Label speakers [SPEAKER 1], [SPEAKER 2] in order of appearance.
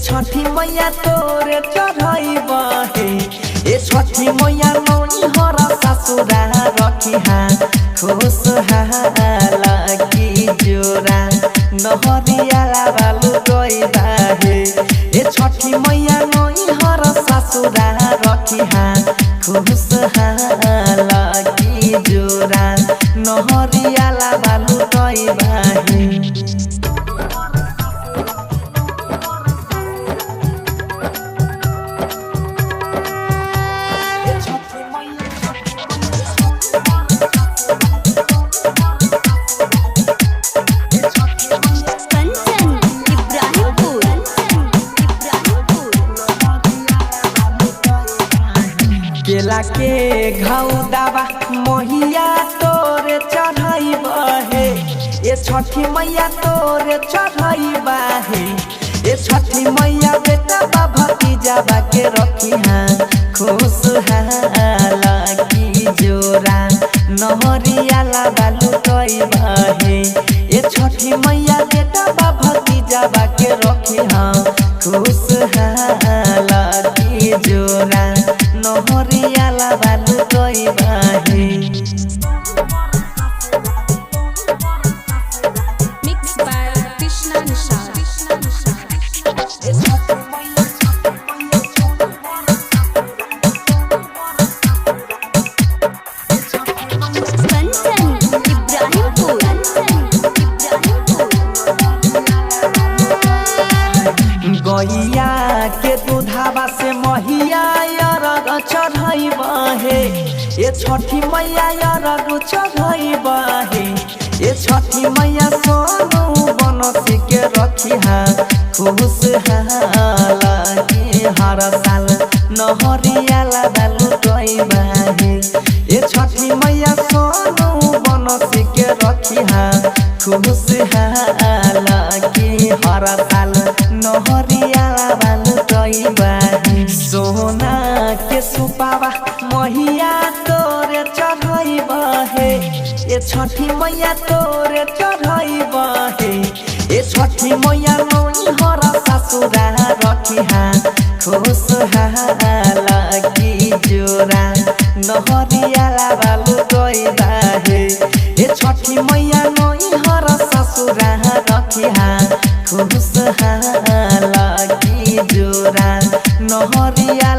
[SPEAKER 1] छठी मैया तोरे चढ़ई बहे। ए छठी मैया नौनी हर ससुरा रखिहा खुश की जोरा नहरिया बालू गई बाहे। ए छठी मैया नौनी हर ससुरा रखिहा खुश की जोरा नहरिया बालू गई बाहे।
[SPEAKER 2] कंचन इब्राहिमपुर।
[SPEAKER 1] केला के घाउ दावा मोहिया तोरे चढ़ाई बहे। ए छठी मैया तोरे चढ़ाई बाहे। ए छठी मैया बेटा बा भतीजा बा के रखिहा खुश की जोरा नहरिया बालू कई बहे। ए छठी मैया बेटा बा भतीजा बा के रखिहा खुश की जोरा नहरिया बालू कई बाहे।
[SPEAKER 3] Mixed by Krishna Nishad.
[SPEAKER 2] Kanchan Ibrahimpur.
[SPEAKER 1] गैया के दूधावा से महिया अरग चढ़ई बहे। ए छठी मैया अरग चढ़ई बहे। ए छठी मैया सोनू बनसी के रखिहा खुश की हर साल नहरिया बालू गई बाहे। ए छठी मैया सोनू बनसी के रखिहा खुश की हर साल नहरिया बालू गई बाहे। सोना के सुपावा महिया तोरे चढ़ई बहे। ए छठी मैया तोरे चढ़ई बहे। ए छठी मैया नौनी हर ससुरा रखिहा खुश की जोरा नहरिया बालू गई बाहे। ए छठी मैया नौनी हर ससुरा रखिहा खुश की जोरा नहरिया